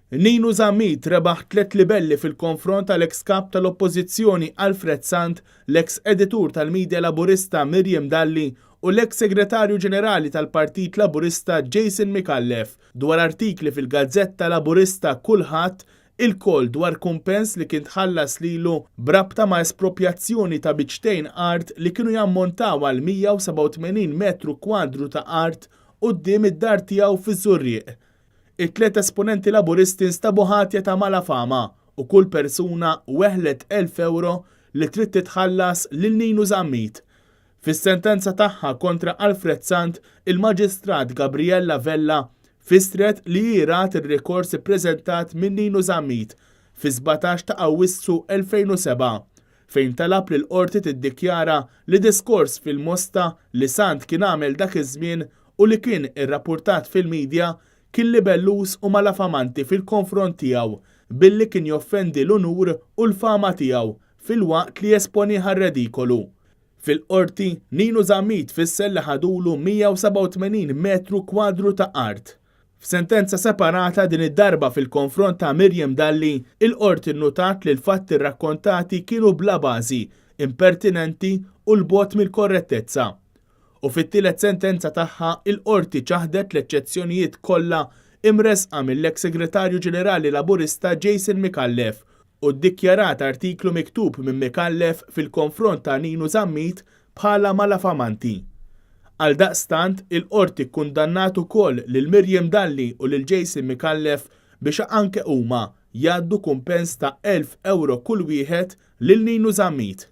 Ninu Zammit rebaħ tliet libelli fil-konfront tal-eks Kap tal-Oppożizzjoni Alfred Sant, l-eks Editur tal-Media Laburista Miriam Dalli u l-eks Segretarju Ġenerali tal-Partit Laburista Jason Micallef dwar artikli fil-gazzetta Laburista Kulħadd ilkoll dwar kumpens li kien tħallas lilu b'rabta ma' esproprjazzjoni ta' biċċtejn art li kienu jammontaw għal 187 metru kwadru ta' art quddiem id-dar tiegħu fiż-Żurrieq. It-tliet esponenti Laburisti nstabu ħatja ta' malafama u kull persuna weħlet 1,000 ewro li trid titħallas lil Ninu Zammit. Fis-sentenza tagħha kontra Alfred Sant, il-Maġistrat Gabriella Vella fissret li hi rat ir-rikors ippreżentat minn Ninu Zammit fis-17 ta' Awwissu 2007 fejn talab li l-qorti tiddikjara li diskors fil-Mosta li Sant kien għamel dak iż-żmien u li kien irrappurtat fil-midja kien libelluż u malafamanti fil-konfront tiegħu billi kien joffendi l-unur u l-fama tiegħu filwaqt li jesponih għar-redikolu. Fil-qorti, Ninu Zammit fisser li ħadulu 187 metru kwadru ta' art. F'sentenza separata din id-darba fil-konfront ta' Miriam Dalli, il-qorti nnutat li l-fatti rrakkontati kienu bla bażi, impertinenti u 'l bogħod mill-korrettezza. U fit-tielet sentenza tagħha, il-Qorti ċaħdet l-eċċezzjonijiet kollha imressqa mill-eks Segretarju Ġenerali Laburista Jason Micallef u ddikjarat artiklu miktub minn Micallef fil-konfront ta' Ninu Zammit bħala malafamanti. Għaldaqstant, il-Qorti kkundannat ukoll lil Miriam Dalli u lil Jason Micallef biex anke huma jgħaddu kumpens ta' 1,000 ewro kull wieħed lil Ninu Zammit.